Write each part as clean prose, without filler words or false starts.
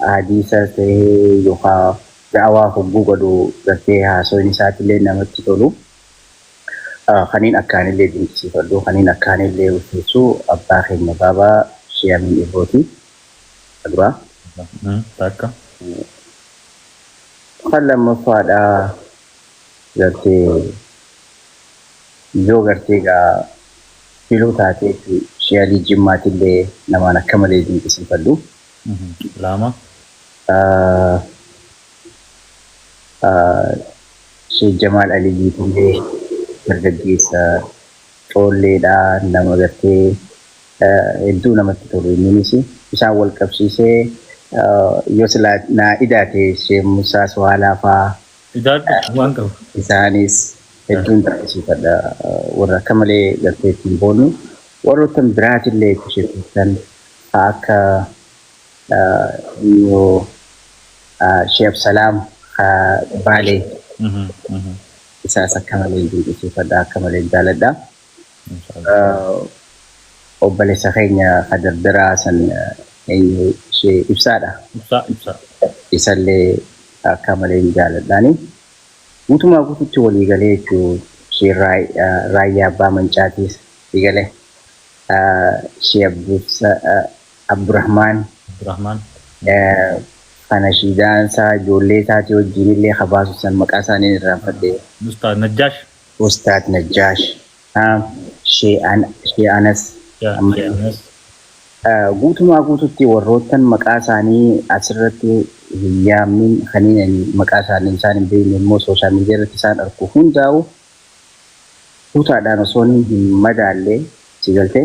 Hadiisa tahee yookaa da'awaa hogguu godhu gartee haasoyni isaatillee namatti tolu. Kaniin akkaanillee dinqisiifadhu, kaniin akkaanillee ulfeessu abbaa keenya baabaa Shee Amiin Ibrooti. Ka duraa. Takka. Kan lammaffaadha gartee yoo gartee egaa filuu taatee Shee Alii Jimmaatillee namaan akka malee dinqisiifadhu. 2. Sheek Jamaal Aliyyiitillee dargaggeessa coolleedha, nama gartee hedduu namatti tolu inninis. Isaan wal qabsiisee yoo silaa naa idaate Sheek Musaa Suhaalaa faa. Idaadhu waan qabu. Isaanis hedduun dinqisiifadha. Warra akka malee gartee ittiin boonnu. Warroottan biraatillee itti sheekottan akka yoo Sheekh Absalaam Baalee isaas akka malee dinqisiifadha, akka malee jaaladha. Obboleessa keenya ka dardaraa san eenyu ishee Ibsaadha. Ibsaa Ibsaa. Isallee akka malee jaaladhaani. Guutumaa guututti walii galee jechuun ishee Raayyaa Abbaa Mancaatiis galee ishee Abdurrahmaan. Abdurrahmaan. Ka nashiidaan isaa ijoollee isaatii wajjin illee ka baasu san maqaa isaanii irraanfadhe. Ustaad Najjaash. Ustaad Najjaash. Shee Anas. Shee Anas. Guutumaa guututti warroottan maqaa isaanii asirratti hin yaamnin, kaniin ani maqaa isaanii isaan hin beekne immoo social media irratti isaan arku hundaa'u kutaadhaan osoo hin madaalle si galte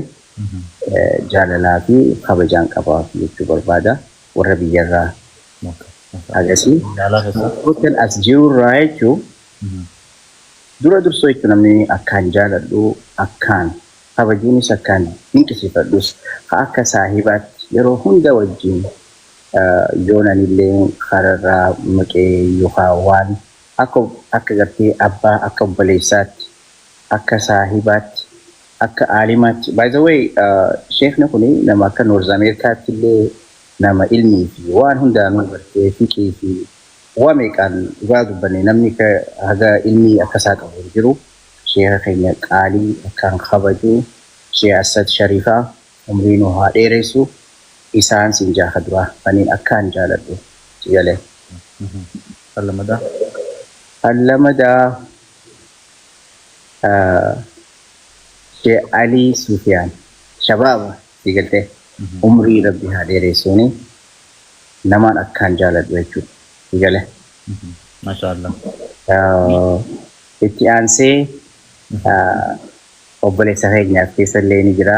jaalalaa fi kabajaan qabaaf jechuu barbaada warra biyyarraa hagasii. Warroottan as jirurraa jechuu dura dursoo jechuu namni akkaan jaaladhu, akkaan kabajuunis, akkaan dinqisiifadhus, ka akka saahibaatti yeroo hunda wajjin yoonanillee kararraa maqee yookaan waan akka akka gartee abbaa, akka obboleessaatti, akka saahibaatti, akka aalimaatti. By the way, sheekni kun nama akka North Ameerikaatti illee nama ilmii fi waan hundaanuu gartee fiqii fi waa meeqaan dhugaa dubbanne namni haga ilmii akkasaa qabu hin jiru. Sheeka keenya qaalii akkaan kabaju, Shee Assad Shariifaa, umrii nu haa dheeressu. Isaan sin jaaka duraa kaniin akkaan jaaladhu si galee. Kan lamadaa. Kan lamadaa Shee Alii Sufiyaan shabaaba si galtee, umrii rabbi haa dheeressuuni, namaan akkaan jaaladhu jechuudha si galee. Masha Allah. Itti aansee obboleessa keenyaaf keessallee ni jira.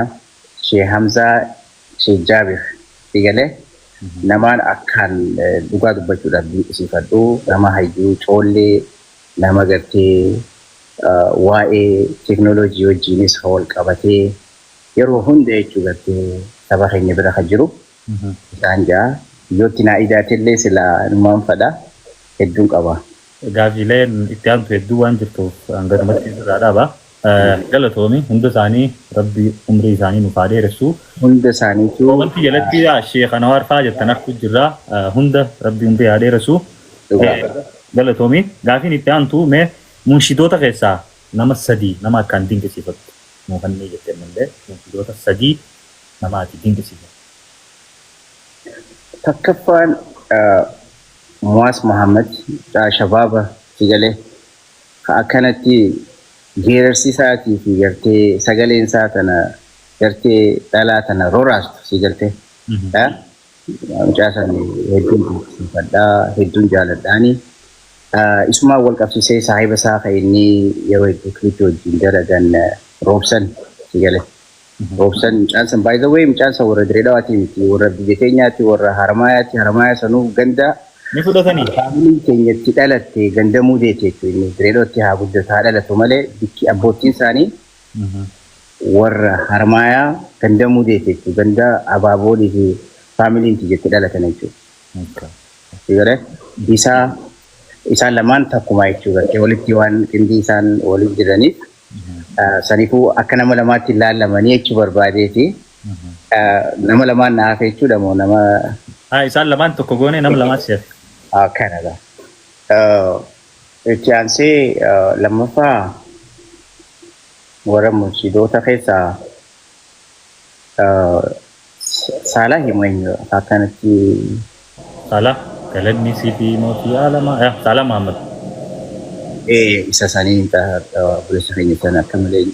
Shee Hamzaa Shee Jaabir si galee, namaan akkaan dhugaa dubbachuudhaaf dinqisiifadhu, nama hayyuu coollee, nama gartee waa'ee teeknooloojii wajjiinis wal qabatee yeroo hunda jechuu gartee saba keenya bira kan jiru isaan ja'a. Yootti naa idaatellee silaa numaan fadha hedduun qaba. Gaafiileen itti aantu hedduu waan jirtuuf hanganumatti irraa dhaaba. Galatoomi, hunda isaanii rabbi umrii isaanii nuuf haa dheeressu. Hunda isaaniitu. Wanti jalatti Sheekh Anwaar fa'aa jettan arguu jirra. Hunda rabbi umrii haa dheeressu. Galatoomi. Gaafiin itti aantu, mee munshidoota keessaa nama sadii nama akkaan dinqisiifattu nuu kennee jettee mallee, munshidoota sadii nama ati dinqisiifattu. Takkaffaan Muwaas Muhammad shabaaba si galee, ka akkanatti geerarsi isaatii fi gartee sagaleen isaa tana gartee dhalaa tana roraastu si galtee. Mucaa san hedduun dinqisiifadha, hedduun jaaladhaani. Isumaan wal qabsiisee saahiba isaa kan inni yeroo hedduu clip wajjin dalagan Roobsan si galee. Roobsan mucaan san, by the way, mucaan san warra Diree Dhawaatii miti, warra biyya keenyaati, warra Harmaayaati. Harmaayaa sanuu ganda Ni fudhatanii? Faamiliin keenyatti dhalatte gandamuu deeti jechuudha. Inni Diree Dhawaatti haa guddatu haa dhalatu malee bikki abbootiin isaanii warra Harmaayaa gandamuu deeti jechuudha. Ganda abaaboolii fi faamiliin tiyyatti dhalatan jechuudha. Sigale isaa isaan lamaan takkuma jechuudha. Walitti waan qindii isaan waliin jiraniif saniifuu akka nama lamaatti ilaalamanii jechuu barbaadeeti. Nama lamaan na hafe jechuudha moo nama Haa, isaan lamaan tokko goone, nama lamaan si'ate. Kanadha. Itti aansee lammaffaa warra munshidoota keessaa Saalaa himu eenyu akkanatti? Saalaa galanni si fi mootii aalamaa. Yaa Saalaa Muhammad. Isa sanii obboleessa keenya sana akka malee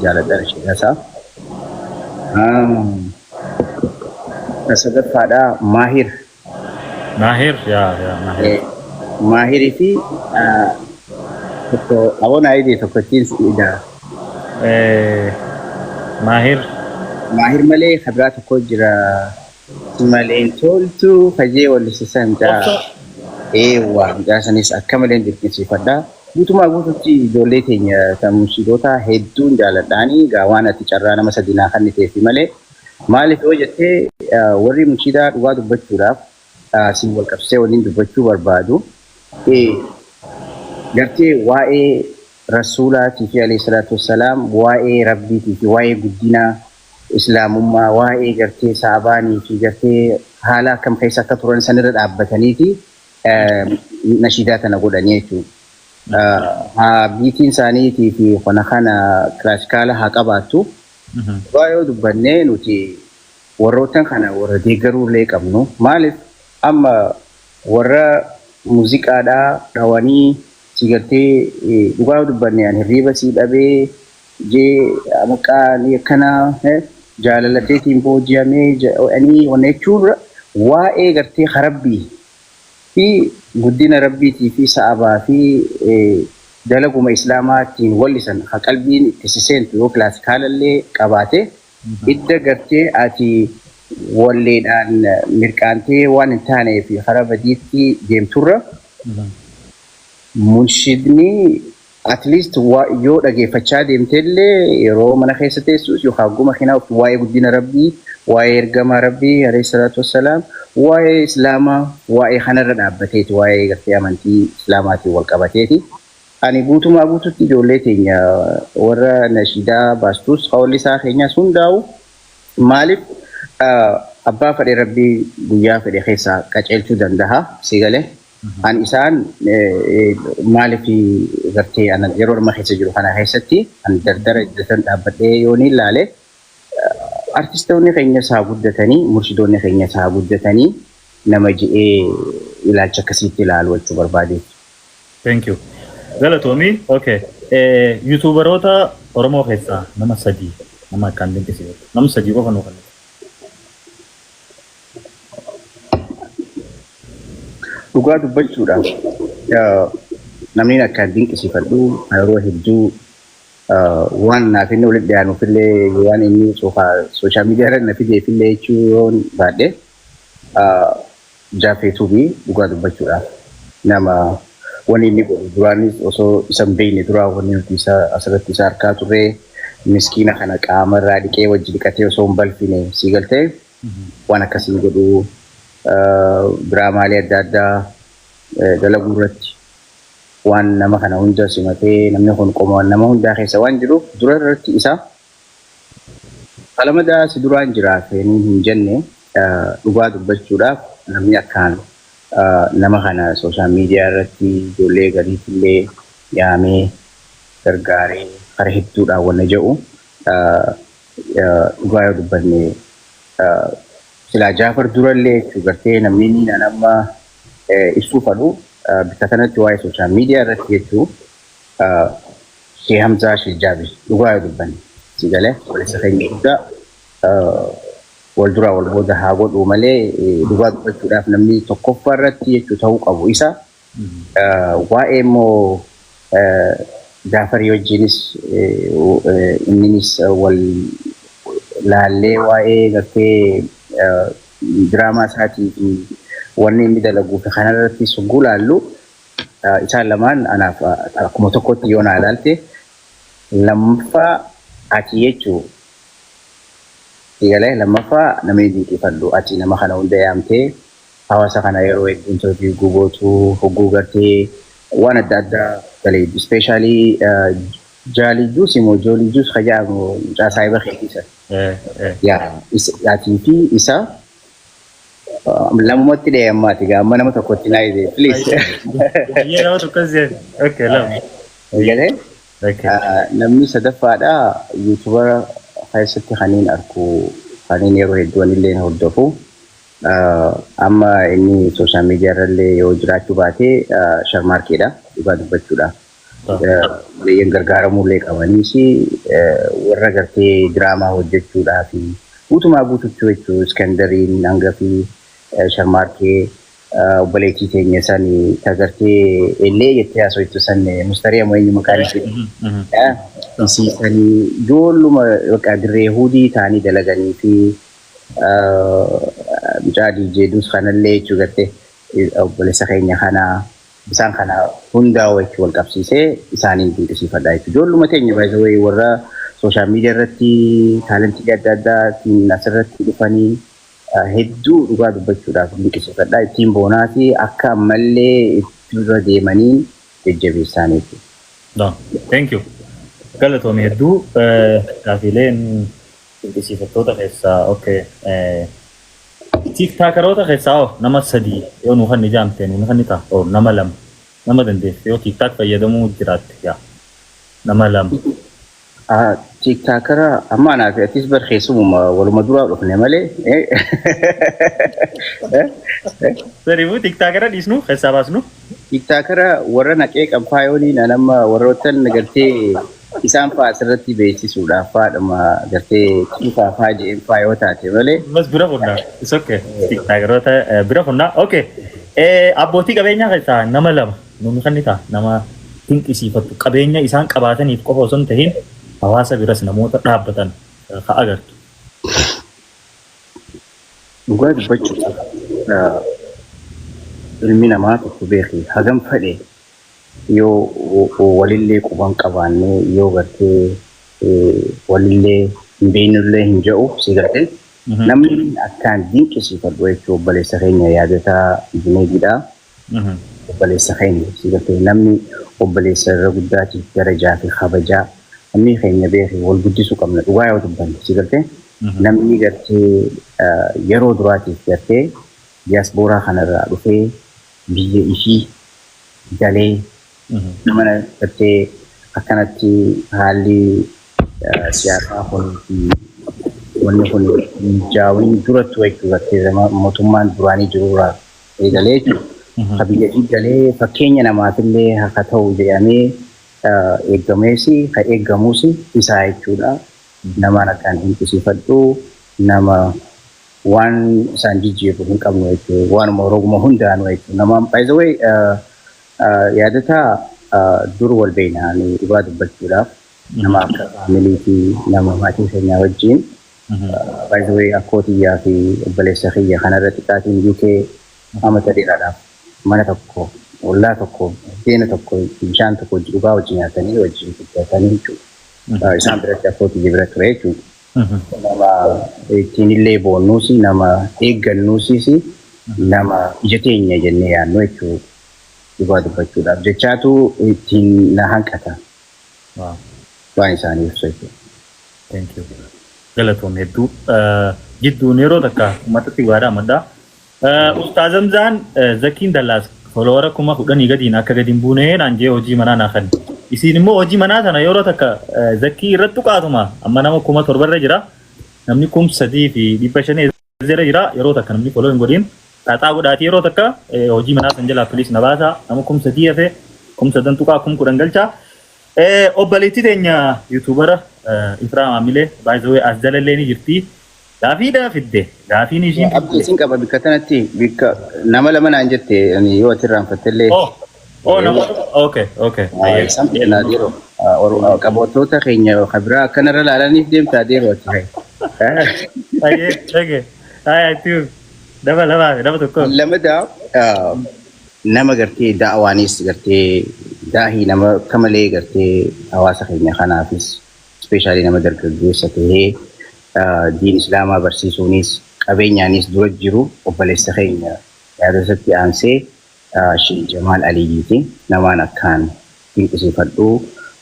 jaaladha nashiidaa isaa. Sadaffaadha Maahir. Maahir, yaa yaa Maahir. Maahirii fi tokko aboon ayidii tokkottiin si'idha. Maahir. Maahir malee kabiraa tokko jira. Si malee toltu kajee wallisisan mucaa. Eewwa, mucaa sanis akka malee dinqisiifadha. Guutumaa guututti ijoollee teenya kan munshidoota hedduun jaaladhaanii gaa waan ati carraa nama sadii naa kenniteefi malee, maaliif yoo jettee, warri munshidaa dhugaa dubbachuudhaaf siin wal qabsee waliin dubbachuu barbaadu gartee waa'ee rasuulaatii fi alayhi salaatu wassalaam, waa'ee rabbiitii fi waa'ee guddina islaamummaa, waa'ee gartee saabaanii fi gartee haala akkam keessa akka turan sanirra dhaabbataniiti nashiidaa tana godhanii jechuudha. Haa biitiin isaaniitii fi kana kana kilaasikaala haa qabaattu. Dhugaa yoo dubbannee, nuti warroottan kana warra deeggaruu illee qabnu. Maaliif, amma warra muuziqaadhaa dhawanii si gartee dhugaa yoo dubbanne, ani hirriiba sii dhabee jee maqaa ni akkana jaalalateetiin booji'amee jedhanii wanna jechuurra, waa'ee gartee harabbii fi guddina rabbiitii fi sa'abaa fi dalaguma islaamaa ittiin wallisan ha qalbiin itti siseentu yoo kilaasikaalallee qabaate, idda gartee ati walleedhaan mirqaantee waan hin taanee fi karaa badiitti deemturra, munshidni at least yoo dhageeffachaa deemteellee, yeroo mana keessa teessus yookaan guma kinaa waa'ee guddina rabbii, waa'ee ergamaa rabbii alayhi salaatu wassalaam, waa'ee islaamaa, waa'ee kanarra dhaabbateeti, waa'ee gartee amantii islaamaatiin wal qabateeti. Ani guutumaa guututti ijoollee teenya warra nashiidaa baastus hawallisaa keenyaas hundaa'u, maaliif, abbaa fedhe rabbii guyyaa fedhe keessaa qaceelchuu danda'a si galee. An isaan maaliif gartee yeroo amma keessa jiru kana keessatti an dardara iddatan dhaabbadhee yoo ni ilaale, artistoonni keenyas haa guddatanii, murshidoonni keenyas haa guddatanii nama je'ee ilaalcha akkasiitti ilaalu jechuu barbaadeetti. Thank you. Galatoomii. Okay. YouTuberoota Oromoo keessaa nama sadii nama akkaan dinqisiifatu. Nama sadii qofa nuu kennitu. Dhugaa dubbachuudhaaf, namni akkaan dinqisiifadhu yeroo hedduu waan naaf inni walitti dhiyaanuufillee, waan inni social media irra na fideefillee jechuu yoon baadhe, Jaafee Tuubii. Dhugaa dubbachuudhaaf, nama wanni inni godhu duraanis osoo isa hin beekne duraa wanni nuti isa asirratti isa harkaa turre, miskiina kana qaama irraa dhiqee wajji dhiqatee osoo hin balfine sii galtee waan akkasii godhu, diraamaalee adda addaa dalaguu irratti waan nama kana hunda simatee, namni kun qoma nama hundaa keessa waan jiruuf, dura irratti isa qalamadaa si duraan jira feenii hin jenne. Dhugaa dubbachuudhaaf, namni akkaan nama kana social media irratti ijoollee gariitillee yaamee gargaaree kara hedduudhaan wanna jedhu, dhugaa yoo dubbanne, silaa Jaafar durallee jechuu gartee namni inni nan amma ibsuu fadhu bikka kanatti waa'ee social media irratti jechuu Shee Hamzaa Shee Jaabir. Dhugaa yoo dubbanne, si galee, obboleessa keenya guddaa wal duraa wal booda haa godhu malee, dhugaa dubbachuudhaaf namni tokkoffaa irratti jechuu ta'uu qabu isa. Waa'ee immoo Jaafarii wajjinis inninis wal laallee, waa'ee gartee diraamaa isaatii fi wanni inni dalaguu fi kanarratti sugguu laallu, isaan lamaan anaaf akkuma tokkotti yoo naa ilaalte. Lammaffaa ati jechuu galee, lammaffaa namni dinqifadhu ati nama kana hunda yaamtee hawaasa kana yeroo hedduu interview gubootu hogguu gartee waan adda addaa galee, especially Jaalii Juus immoo Joolii Juus ka jedhamu mucaa saahiba keetii sana. Yaa atii fi isa Lamumatti dhee ammaati gaa amma nama tokkotti naa hidhe, please. Baay'ee nama tokko seen. Okay, lama. Egalee namni sadaffaadha, YouTubera keessatti kanneen arku, kanneen yeroo hedduu anillee hordofu. Amma inni social media irrallee yoo jiraachuu baate, Sharmaarkeedha dhugaa dubbachuudha. Obboleeyyan gargaaramullee qabaniis warra gartee diraamaa hojjechuudhaa fi guutumaa guututti jechuu, Iskandariin hanga fi Sharmaarkee, obboleettii teenya san tagartee illee jettee haasoftu san, Mustarii ammoo eenyu maqaan ishee. Isiisanii ijoolluma bakka dirree hudii ta'anii dalaganii fi mucaa DJ Dus kanallee jechuu, gartee obboleessa keenya kana, isaan kana hundaa'u jechuu, wal qabsiisee isaaniin dinqisiifadha jechuudha. Ijoolluma teenya baay'ee warra social media irratti talentii adda addaatiin asirratti dhufanii hedduu dhugaa dubbachuudhaaf dinqisiifadha. Ittiin boonaa fi akka ammallee itti dura deemaniin jajjabeessaan jechuudha. Thank you. Galatoomii hedduu. Gaafiileen dinqisiifattoota keessaa, okay. TikTokeroota keessaa hoo nama sadii yoo nu kan ijaamte nu kan ta'a, oo nama lama nama dandeesse yoo TikTok fayyadamuu jiraatte, yaa nama lama. TikTokera amma anaa fi atis bar keessumuma waluma duraa dhufne malee. Sariifuu TikTokera dhiisnu keessaa baasnu. TikTokera warra naqee qabfaayooniin nama warroottan gartee isaan fa'aa asirratti beeksisuudhaaf faadhuma gartee cuufaa fa'aa jedheen fa'aa yoo taate malee. Bas, bira funnaa. It's okay. TikTokeroota bira funnaa. Okay. Abbootii qabeenyaa keessaa nama lama nuuni kan ta'a, nama dinqisiifattu, qabeenya isaan qabaataniif qofa osoo hin tahin hawaasa biras namoota dhaabbatan ka agartu. Dhugaa dubbachuudhaaf, ilmi namaa tokko beeki hagam fedhe yoo walillee quban qabaannee, yoo gartee walillee hin beeknullee hin jedhu si gartee, namni akkaan dinqisiifadhu jechuun obboleessa keenya Yaadataa Juneediidha. Obboleessa keenya si gartee, namni obboleessa irra guddaatiif darajaa fi kabajaa, namni keenya beeki wal guddisuu qabna dhugaa yoo dubbanne si gartee, namni gartee yeroo duraatiif gartee diyaaspooraa kanarraa dhufee biyya ishii galee mana gartee akkanatti haalli siyaasaa kun fi wanni kun mijaawin duratti jechuu, gartee mootummaan duraanii jirurraa eegalee jechuudha. Ka biyya ishii galee fakkeenya namaafillee akka ta'u jedhamee eeggamees ka eeggamus isaa jechuudha. Namaan akkaan dinqisiifadhu, nama waan isaan jijjiiru hin qabnu jechuudha. Waanuma roguma hundaanuu jechuudha. Nama by the way Yaadataa dur wal beekna dhugaa dubbachuudhaaf, nama akka family fi nama maatii keenyaa wajjin. By the way, akkoo tiyyaa fi obboleessa kiyya kanarra xiqqaatiin UK amata dheeraadhaaf mana tokko, ollaa tokko, buddeena tokko, bishaan tokko dhugaa wajjin nyaatanii wajjin guddatanii jechuudha. Isaan biratti, akkoo tiyya bira ture jechuudha. Nama ittiin illee boonnuus, nama eeggannuusis, nama ija teenya jennee yaadnu jechuudha. Dhugaa dubbachuudhaaf jechaatu ittiin na hanqata waan isaanii ibsu jechuudha. Thank you. Galatoom hedduu. Jidduun yeroo takka uummatatti waadaa maddaa. Ustaaz Hamzaan Zakiin Dallaas followera 10,000 gadiin akka gadi hin buune naan jee hojii manaa naa kenna. Isiin immoo hojii manaa sana yeroo takka Zakii irratti tuqaatuma amma nama 7,000 irra jira. Namni 3,500 jira yeroo takka namni follow hin godhin. Xaaxaa godhaatii yeroo takka hojii manaa san jalaa please na baasa. Nama 3,000 hafe 3,000 tuqaa 10,000 galchaa. Obboleettii teenya YouTubera Ifraa Maamilee, by the way, as jalallee ni jirti. Gaafiidha fidde. Gaafiin ishiin Abdii isin qaba bikka tanatti, bikka nama lama naan jette ani yoo ati irraanfattellee. Oh, namoota, okay. Isaan fidnaa yeroo qabattoota keenya kabiraa akkanarra laalaniif deemtaa deeroo ati. Ayyee, okay. Ayi, ati nama lamaa fi nama tokko. Lamada nama gartee da'awaanis gartee daahii nama akka malee gartee hawaasa keenya kanaafis, especially nama dargaggeessa tahee diin islaamaa barsiisuunis qabeenyaanis dura jiru, obboleessa keenya yaada isatti aansee Sheekh Jamaal Aliyyiiti. Namaan akkaan dinqisiifadhu.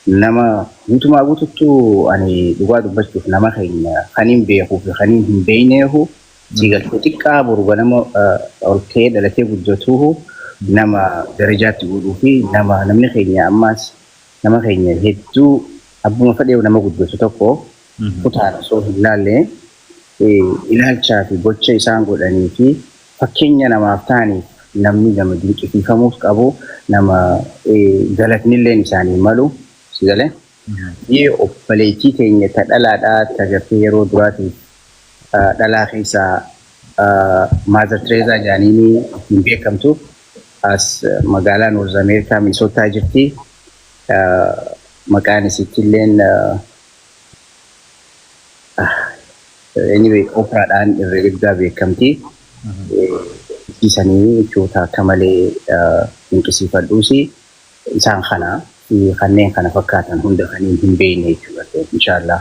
Nama guutumaa guututtuu ani dhugaa dubbachuuf nama keenya kaniin beekuu fi kaniin hin beekneehu. Sii galtee xiqqaa boru ganama ol ka'ee dhalatee guddatuuhu nama darajaatti godhuu fi nama namni keenya ammaas nama keenya hedduu abbuma fedhee nama guddatu tokko kutaan osoo hin laalle ilaalchaa fi gocha isaan godhanii fi fakkeenya namaaf ta'aniif namni nama dinqisiifamuus qabu, nama galatnilleen isaanii malu si galee. Biyyi obboleettii teenya ta dhalaadhaa ta gartee yeroo duraatiif dhalaa keessaa Mother Teresa jaaniinii ittiin beekamtu as magaalaa North America Minnesota jirti. Maqaan isiittilleen, anyway, Oprahadhaan irra guddaa beekamti. Isanii jechoota akka malee dinqisiifadhuusi isaan kana fi kanneen kana fakkaatan hunda kanneen hin beekne jechuudha. Inshaallah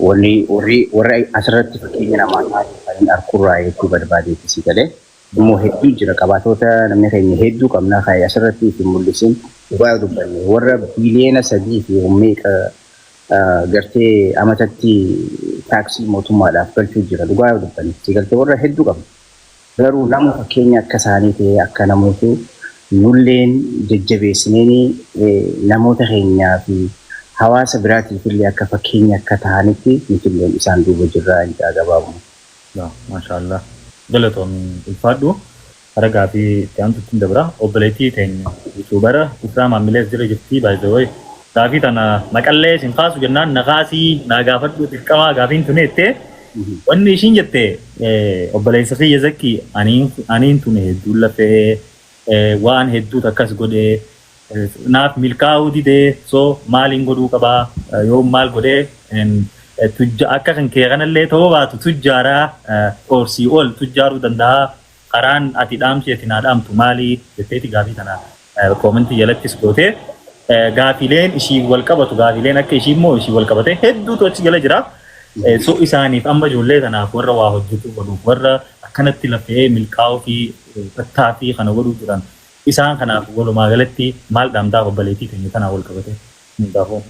warri warri warra asirratti fakkeenya namaa ta'an kan arkurraa jechuu barbaadeetti si galee. Immoo hedduu jira, qabaatota namni keenya hedduu qabna kan asirratti hin mul'isin. Dhugaa dubbanne, warra 3 biliyoona fi meeqa gartee amatatti taaksii mootummaadhaaf galchuu jira, dhugaa dubbanne si galtee, warra hedduu qabna. Garuu nama fakkeenya akka isaanii ta'e akka namootu nulleen jajjabeessineen namoota keenyaa fi hawaasa biraatiif illee akka fakkeenya akka ta'anitti nutilleen isaan duuba jirra jechaa gabaabuma. Maashaallah. Galatoomii, ulfaadhu. Hara gaafii itti aantutti dabra. Obboleettii teenya YouTubera Ifraa Maammilees jira jirti, by the way. Gaafii tana maqallee sin kaasu jennaan na kaasii naa gaafadhu, dirqamaa gaafiin tuni jettee. Wanni ishiin jette, obboleessa kiyya Zakkii, aniin tuni hedduu lafee waan hedduutu akkas godhee naaf milkaa'uu didee, so maaliin godhuu qabaa? Yoo maal godhee akka kan kee kanallee ta'uu baatu tujjaaraa oorsii ol tujjaaruu danda'a? Karaan ati dhaamsi ati naa dhaamtu maali jetteeti gaafii tana commentii jalattis gootee, gaafileen ishii wal qabatu, gaafileen akka ishii immoo ishii wal qabate hedduutu achi jala jira. So isaaniif amma ijoollee tanaaf, warra waa hojjetuu godhuuf, warra akkanatti lafee milkaa'uu fi tattaaffii kana godhuu jiran, isaan kanaaf walumaa galatti maal dhaamtaa obboleettii keenya tanaa wal qabate hundaafuu?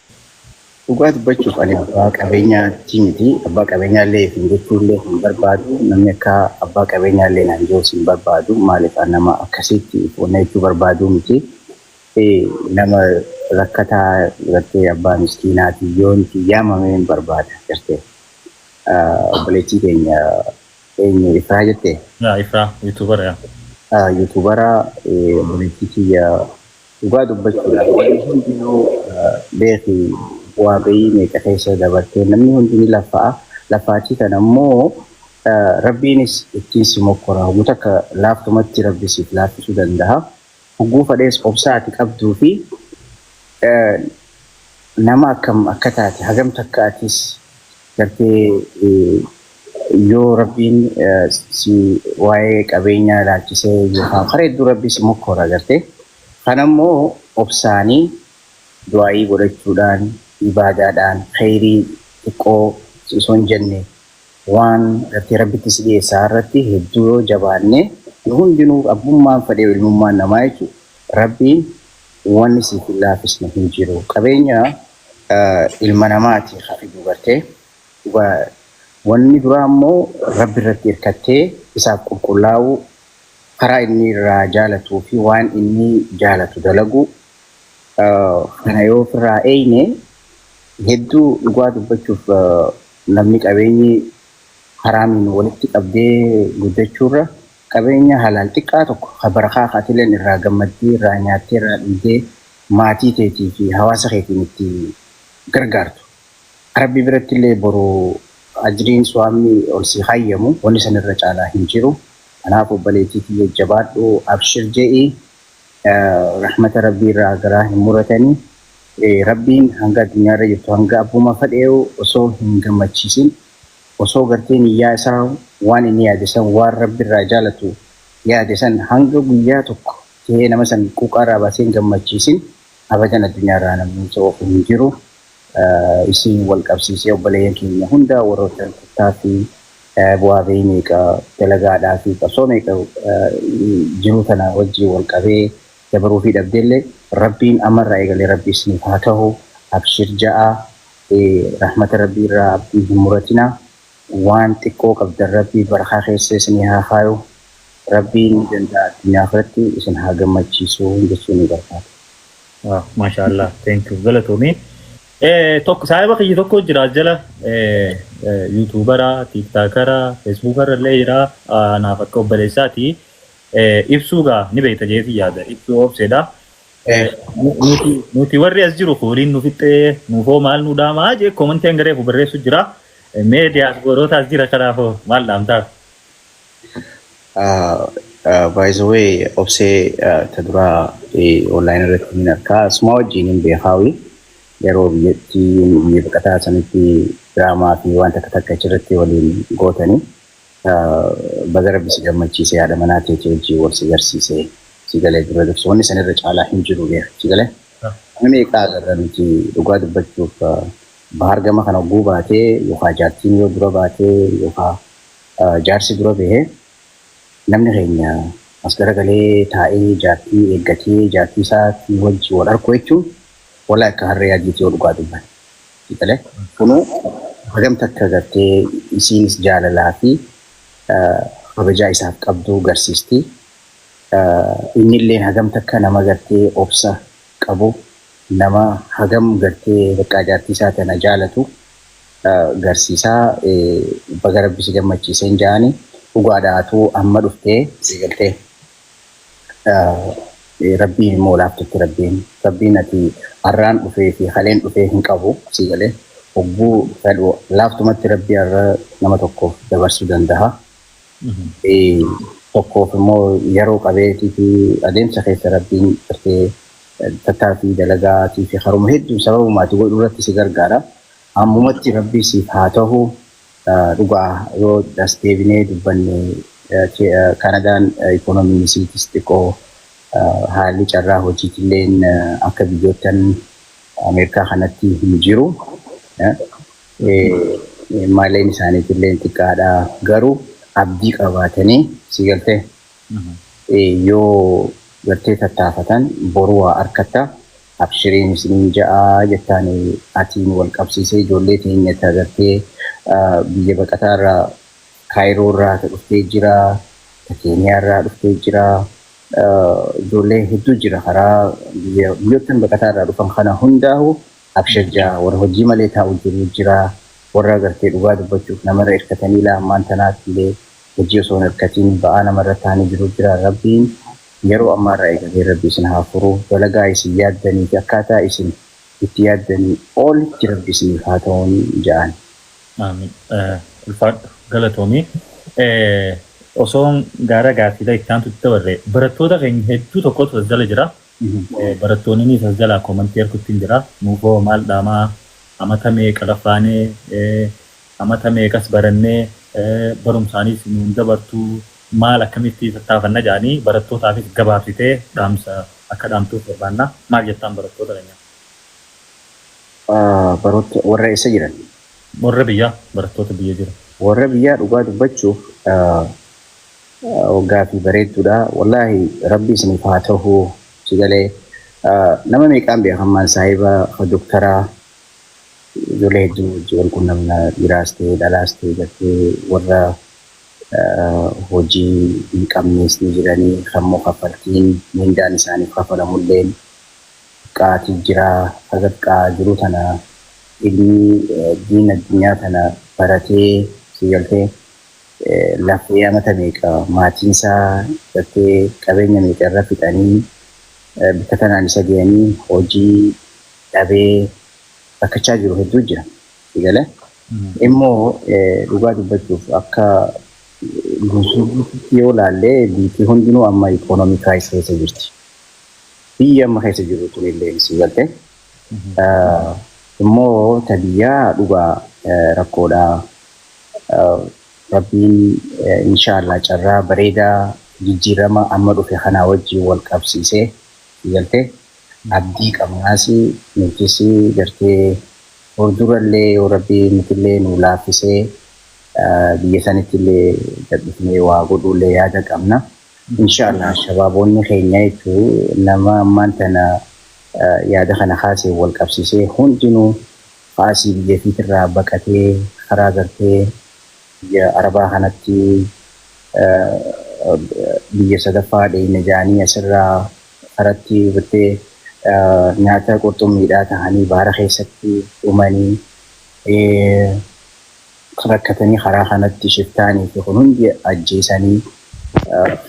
Dhugaa dubbachuuf ani abbaa qabeenyaatti miti. Abbaa qabeenyaallee hin jechuullee hin barbaadu. Namni akka abbaa qabeenyaallee naan jiruus hin barbaadu. Maaliif, nama akkasitti wanna jechuu barbaadu miti. Nama rakkataa gartee abbaa miskiinaati yoon itti yaamamee hin barbaada gartee. Obboleettii keenya eenyu, Ifraa jettee? Yaa, Ifraa YouTubera yaa. YouTubera, obboleettii kiyya, dhugaa dubbachuudhaaf wanni hundinuu beeki, bu'aa bahii meeqa keessa dabartee namni hundi ni lafa'a. Lafaatii kana immoo rabbiinis ittiin si mokkora. Hogguu takka laaftumatti rabbi siif laaffisuu danda'a. Hogguu fadhees obsaa ati qabduu fi nama akkam akka taate, hagam takka atis gartee yoo rabbiin si waa'ee qabeenyaa ilaalchisee yookaan karaa hedduu rabbi si mokkora gartee. Kanammoo obsaanii du'aayii godhachuudhaan, ibaadaadhaan, kheyrii xiqqoo osoo hin jenne waan gartee rabbitti si dhiyeessaa irratti hedduu yoo jabaanne, nu hundinuu abbummaan fedhee ilmummaan namaa jechuudha. Rabbiin wanni siif hin laaffisne hin jiru. Qabeenya ilma namaati ka fidu gartee. Wanni duraa immoo rabbi irratti hirkattee isaaf qulqullaa'uu, karaa inni irraa jaalatuu fi waan inni jaalatu dalagu. Kana yoo ofirraa eeyne hedduu, dhugaa dubbachuuf, namni qabeenyi haraamiin walitti qabdee guddachuurra qabeenya halaal xiqqaa tokko ka barakaa kaatileen irraa gammaddee, irraa nyaattee, irraa dhugdee, maatii keetii fi hawaasa keetiin itti gargaartu. Rabbi biratti illee boru ajriin suwaamni ol si hayyamu wanni san irra caalaa hin jiru. Kanaaf obboleettii tiyya, jabaadhu, abshir je'i, rahmata rabbii irraa garaa hin muratanii. Rabbiin hanga addunyaarra jirtu, hanga abbuma fedheewu osoo hin gammachiisin, osoo gartee niyyaa isaa waan inni yaade san, waan rabbi irraa jaalatu yaade san, hanga guyyaa tokko ta'ee nama san quuqaarraa baasee hin gammachiisin, abadan addunyaarraa namni isa oofu hin jiru. Isin wal qabsiisee obboleeyyan keenya hunda warroota tattaaffii bu'aa bahii meeqa, dalagaadhaa fi qabsoo meeqa jiruu tana wajjin wal qabee dabaruu fi dhabdeellee, rabbiin ammarraa eegalee rabbi isiniif haa ta'u. Abshir ja'a, rahmata rabbii irraa abdii hin muratina. Waan xiqqoo qabdan Rabbii barakaa keessa isinii haa kaayu. Rabbiin ni danda'a addunyaa akhiratti isin haa gammachiisu jechuu ni barbaada. Waaw maasha Allah thank you galatoomi. Tokko saahiba kiyya tokko jira as jala yuutuubara, tiiktaakara, feesbuukara illee jira naaf akka obboleessaati. Ibsuu gaa ni beekta jeetii yaada ibsuu obseedha. Nuti warri as jiru fooliin nu fixxee nuufoo maal nu dhaamaa jee koomantii hanga reefu barreessu jira. Mee diyaaspooroota as jira kanaafoo maal dhaamtaaf? By the way, obsee ta duraa online irratti hin arkaa. Suma wajjin hin beekaawi. Yeroo biyyatti biyya baqataa sanitti diraamaa fi waan takka takka achirratti waliin gootanii. Baga Rabbi si gammachiise, haadha manaa teetii wajjin wal si garsiise, si galee dura dursa wanni sanirra caalaa hin jiru beeka si galee. Nama meeqaa agarra nuti dhugaa dubbachuuf bahar gama kana hogguu baatee yookaan jaartiin yoo dura baatee yookaan jaarsi dura bahee namni keenya as garagalee taa'ee jaartii eeggatee jaartii isaatii wajji wal arku jechuun walaa akka harree adiitii yoo dhugaa dubban. Si galee kunuu hagam takka gartee isiinis jaalalaa fi kabajaa isaaf qabdu garsiisti. Innilleen hagam takka nama gartee obsa qabu, nama hagam gartee bakka jaartii isaa tana jaalatu garsiisaa. Baga Rabbi si gammachiiseen ja'ani dhugaadhaatu amma dhuftee si galtee. Rabbiin immoo laaftutti Rabbiin ati har'aan dhufee fi haleen dhufee hin qabu si galee hogguu fedhu laaftumatti Rabbi har'a nama tokkoof dabarsuu danda'a. Tokkoof immoo yeroo qabeetii fi adeemsa keessa Rabbiin gartee tattaaffii dalagaatii fi haruma hedduu sababuma ati godhu irratti si gargaara. Ammumatti Rabbi siif haa ta'u dhugaa yoo as deebinee dubbanne Kanadaan ikoonomiin isiitis xiqqoo haalli carraa hojiitilleen akka biyyoottan Ameerikaa kanatti hin jiru. Maaleen isaaniitillee xiqqaadha. Garuu abdii qabaatanii si galtee yoo gartee tattaafatan boru waa arkatta. Abshiriin isiniin ja'a jettaan atiin wal qabsiisee ijoollee teenya ta gartee biyya baqataarraa Kaayiroo irraa ta dhuftee jira, ta Keeniyaa irraa dhuftee jira. Ijoollee hedduu jira karaa biyyoottan baqataa irraa dhufan kana hundaahu abshir ja'a warra hojii malee taa'u jiru jira. Warra gartee dhugaa dubbachuuf namarra hirkatanii laammaan tanaatti illee hojii osoo hin hirkatiin ba'aa namarra taa'anii jiru jira. Rabbiin yeroo ammaa irraa eegalee Rabbi isin haa furu. Dalagaa isin yaaddanii fi akkaataa isin itti yaaddanii olitti Rabbi isiniif haa ta'uun ja'an. Amiin. Ulfaadhu galatoomi. Osoon gaara gaaffiidha itti aantutti dabarre barattoota keenya hedduu tokkotu as jala jira. Barattoonni as jalaa koomantii harkutti hin jira. Nuufoo maal dhaamaa amata meeqa lafaanee amata meeqas barannee barumsaanis nuun dabartuu maal akkamitti tattaafanna jedhanii barattootaafis gabaabsitee dhaamsa akka dhaamtuuf barbaanna. Maal jettaan barattoota keenya? Baroota warra eessa jiran? Warra biyyaa, barattoota biyya jira. Warra biyyaa dhugaa dubbachuuf gaaffii bareedduudha. Wallaahi Rabbi isiniif haa ta'u si galee nama meeqaan beekamaan saahiba doktaraa ijoollee hedduu wajjin wal qunnamna dhiiraas ta'e dhalaas ta'e gartee warra hojii hin qabnes ni jiranii kammoo kaffaltiin mindaan isaaniif kafalamulleen qaatii jira haga qaa jiru tana ilmi diin addunyaa tana baratee si galtee lafee amata meeqa maatiin isaa gartee qabeenya meeqa irra fixanii bakka tanaan isa ga'anii hojii dhabee rakkachaa jiru hedduu jira. Si galee immoo dhugaa dubbachuuf akka guutuutti yoo ilaalle biyyi hundinuu amma economy crisis keessa jirti. Biyyi amma keessa jiru tunillee si galte. Immoo ta biyyaa dhugaa rakkoodha. Rabbiin inshaallah carraa bareedaa jijjiirama amma dhufe kanaa wajjin wal qabsiisee si galtee abdii qabnaas nutis gartee fuuldurallee yoo Rabbi nutillee nu laaffisee biyya sanittillee gad dhufnee waa godhuullee yaada qabna. Inshaallah shabaabonni keenya jechuun nama ammaan tana yaada kana kaasee wal qabsiisee hundinuu faasii biyya fiitirraa baqatee karaa gartee Biyya Arabaa kanatti biyya sadaffaa dheeyna jaanii asirraa karatti gartee nyaata qurxummiidhaa tahanii baara keessatti dhumanii, rakkatanii, karaa kanatti shiftaanii fi kun hundi ajjeesanii,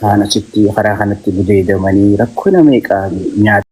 kaan asitti karaa kanatti gudeedamanii, rakkoo meeqa nyaata.